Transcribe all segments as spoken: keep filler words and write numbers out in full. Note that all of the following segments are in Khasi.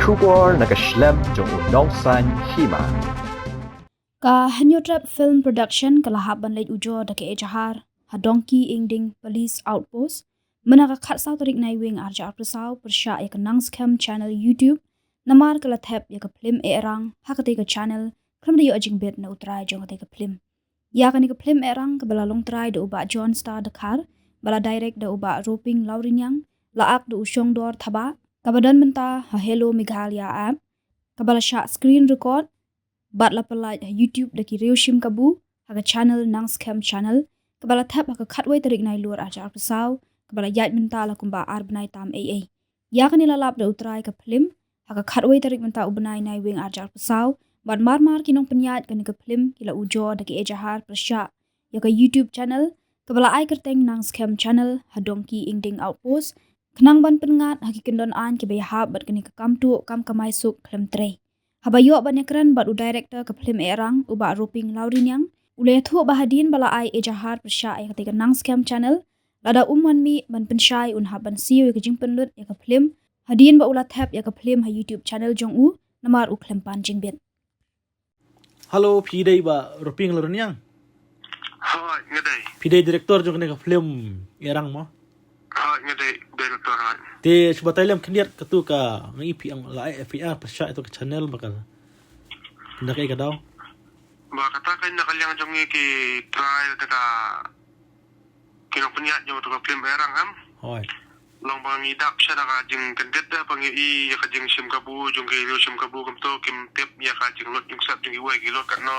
Khubor na ka shlem jong u nongsan hima. Ka Hynñiewtrep Film Production ka la hap ban leit ujor da ka ejahar ha Dongki Ingding Police Outpost mynta ka khatsaw tarik Naiwieng arhajar arphew saw pyrshah ïa ka Nang Skhem Channel YouTube namar ka la thep ïa ka phlim Ehrang ha katei ka channel khlem da ïoh jingbit na u trai jong katei ka phlim. Ïa kane ka phlim Ehrang kaba la long trai da u Bah John Star Dkhar, ba la direct da u Bah Roping Lawriniang, la act da u Shongdor Thabah, kaba don mynta ha Hello Meghalaya app, kaba la shah screen record bad la pyllait ha YouTube da ki riew shim kabu ha ka channel Nang Skhem Channel, kaba la thep ha ka khatwei tarik Nailur arhajar arphew saw, kaba la ïaid mynta la kumba ar bnai tam eiei. Ïa kane la lap da u trai ka phlim ha ka khatwei tarik mynta u bnai Naiwieng arhajar arphew saw, bad mar mar ki nongpynïaid kane ka phlim ki la ujor da ka ejahar pyrshah ïa ka YouTube channel kaba la ai kyrteng Nang Skhem Channel ha Dongki Ingding Outpost, khnang ban pynngat ha ki kyndon aiñ kiba ïahap bad kane ka kam tuh kam kamai suk khlem trei. Haba ïoh ban ïakren bad u director ka phlim Ehrang u Bah Roping Lawriniang, u la ïathuh ba hadien ba la ai ejahar pyrshah ïa katei ka Nang Skhem Channel, lada um wan mih ban pynshai un hap ban siew ïa ka jingpynlut ïa ka phlim hadien ba u la thep ïa ka phlim ha YouTube channel jong u namar u khlem pan jingbit. Hello, phi dei Bah Roping Lawriniang? Hooid, nga dei. Phi dei director jong kane ka phlim Ehrang mo? Hooid, nga dei director, hooid. Te shu batai lem khyndiat katu ka, nga i phi ong la ai F I R pyrshah ïa katu ka channel ba ka, na kaei ka daw? Ba kata ka na ka liang jong ngi ki trai da ka ki nongpynïaid jong katu ka phlim Ehrang, em. Hooid. Long ba ngi dap sha da ka jingkyndit da ba ngi i ïa ka jingshim kabu jong ki riew shim kabu kumto, kim tip ïa ka jinglut jingsep jong kiwei, ki lut katno.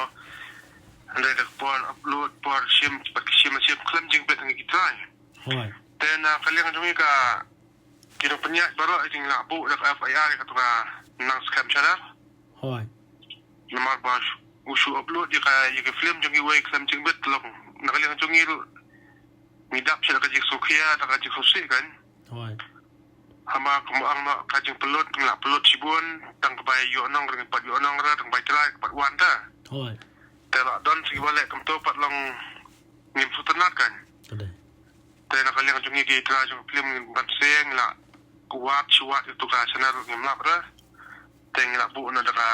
Hynrei da ka por upload, por shim, bad ki shim shim khlem jingbit ngi ki trai. Hooid. Te na ka liang jong ngi ka ki nongpynïaid baroh ngi la buh da ka F I R ïa katu ka Nang Skhem Channel. Hooid. Namar ba u shu upload ïa ka, ïa ka phlim jong kiwei khlem jingbit, long na ka liang jong ngi ruh ngi dap sha da ka jingsngewkhia, da ka jingsngewsih kan. Hooid. Haba kumba ong noh ka jingpynlut, ngi la pynlut shibun, tang ka bai ïoh nong ruh ngi pat ïoh nong ruh, tang bai trai pat wan ta. Hooid. Te la don sa kiba leh kumto pat long ngim sngewtynnat kan. Ka dei. Te na ka liang jong ngi ki trai jong phlim ngi ban seng la wad shu wad ïa katu ka channel ngim lap ruh. Te ngi la buh na da ka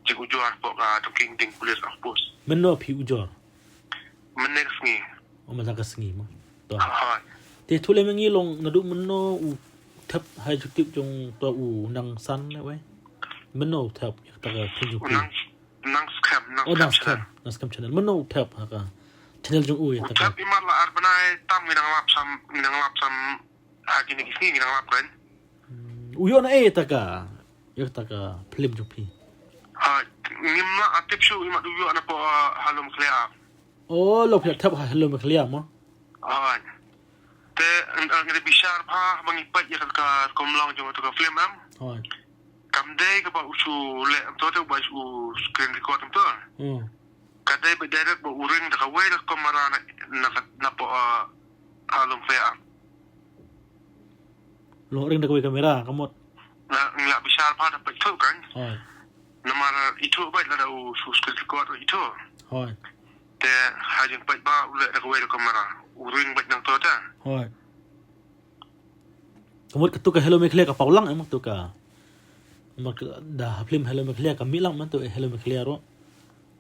jingujor hapoh ka Dongki Ingding Police Outpost. Mynno phi ujor? Mynne ka sngi. O, mynta ka sngi mo. To. Hooid. Te ïathuh lem ïa ngi long naduh mynno u thep ha YouTube jong uto u Nang San ne wei? Mynno u thep ïa kata ka phlim jong u phi? Nang, Nang Skhem, Nang Skhem. Oh, Nang Skhem Channel. Nang Skhem Channel. Mynno u thep ha ka channel jong u ïa kata ka? U thep i mat la ar bnai tam ngi dang lap sam, ngi dang lap sam ha kine ki sngi ngi dang lap kan. Hmm, u ïoh na ei ïa kata ka, ïa kata ka phlim jong phi? Ha, ngim lah tip shuh, i mat u ïoh na poh, ah, Hello Meghalaya. Oh, la phi la thep ha Hello Meghalaya mo? Hooid. Te, eh, ngi da bishar bha ba ngi peit ïa ka, ka rukom long jong kata ka phlim em. Hooid. Kam dei kaba u shu leh kumto te, ba u screen record kumto. Hmm. Ka dei ba direct ba u ring da kawei da ka kamera na, na, na poh, ah, Hello Meghalaya. Long ring da kawei kamera, ka mut. Na, ngi la bishar bha da peit thuh kan. Hooid. Namar ithuh beit lada u shu screen record ithuh. Hooid. Te ha jingpeit ba u leh da kawei da kamera. U ring beit nangto te. Hooid. Ka mut katu ka Hello Meghalaya ka paw lang em katu ka. Namar ka da ha phlim Hello Meghalaya ka mih lang em katu Hello Meghalaya ruh.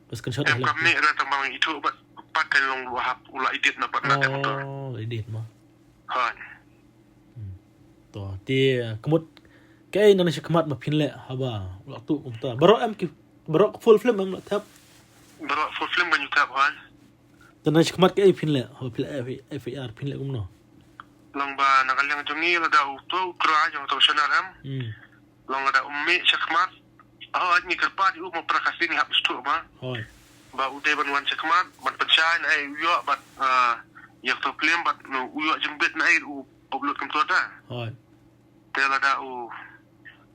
Ka screenshot Hello Meghalaya. Em, ka mih ruh tang ba ngi ithuh bad pat kan long u hap u la edit na pat na em katu. Oh, la edit mo. Hooid. Hmm. To, te, ka mut, kaei na shakhmat ma phin leh haba u la tuh kumta? Baroh em ki, baroh full film em la thep? Baroh full film ban ïa thep, hooid. Te na shakhmat kaei phin leh haba phi leh F I R, phin leh kumno? Long ba na ka liang jong ngi lada uto u trai jong uto u channel em. Hmm. Long lada um mih shakhmat, hooid, ngi kyrpad ïa u mo, pra ka sngi ngi hap sdang ma. Hooid. Ba u dei ban wan shakhmat ban pynshai naei u ïoh bad, ah, ïa kata ka phlim bad u ïoh jingbit naei u upload kumto te. Hooid. Te lada u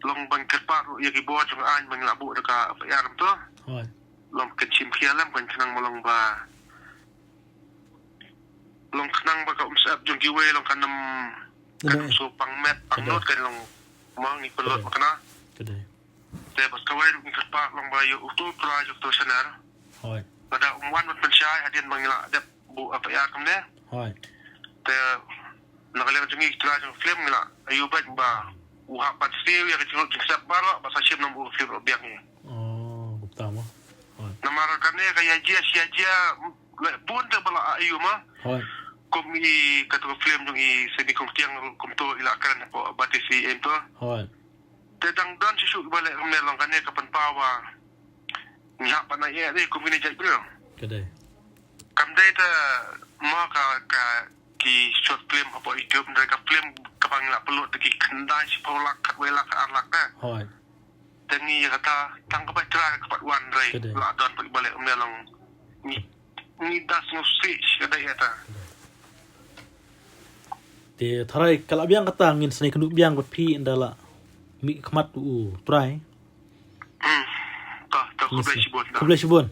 long ban kyrpad ruh ïa ki bor jong ka aiñ ban lah buh da ka F I R kumto. Hooid. Long kan shim khia lem kan khnang ma long ba long khnang ba ka umsyep jong kiwei long kan ym, kan ym shu pang met pang nud kan long ma ngi pynlut ma kane. Ka dei. Te bad kawei ruh ngi kyrpad long ba ïa uto u trai jong uto u channel. Hooid. Lada um wan ban pynshai hadien ba ngi la dep buh F I R kumne. Hooid. Te na ka liang jong ngi ki trai jong film ngi la ïoh bad ba u hap ban siew ïa ka jinglut jingsiat baroh, bad sa shim nym u film biang ïa. Oh, kumta mo. Hooid. Namar kane ka ïa jia shi ïa jia, leh bun te ba la ïoh mo. Hooid. Kum i katu ka film jong i Seni Kongtiang kumtu i la kren hapoh Batesi em to. Hooid. Te dang don shisha ba leh kumne long kane ka pynpaw ba ngi hap ban ai ïa dei kum kine jait briew. Ka dei. Kam dei te mo ka, ka ki short film hapoh YouTube, dei ka film kaba ngi la upload te ki khyndai shiphew lak, khatwei lak, ar lak te. Hooid. Te ngi ïa kata tang kaba trai ka pat wan dei. Ka dei. La don pat ba leh kumne long. Ngi, ngi da sngewsih shi ka dei ïa ta. Te tharai ka la biang kata ngin sa ïakynduh biang bad phi ynda la mih khmat u trai. Hmm. Ta, ta khublei shibun ta. Khublei shibun.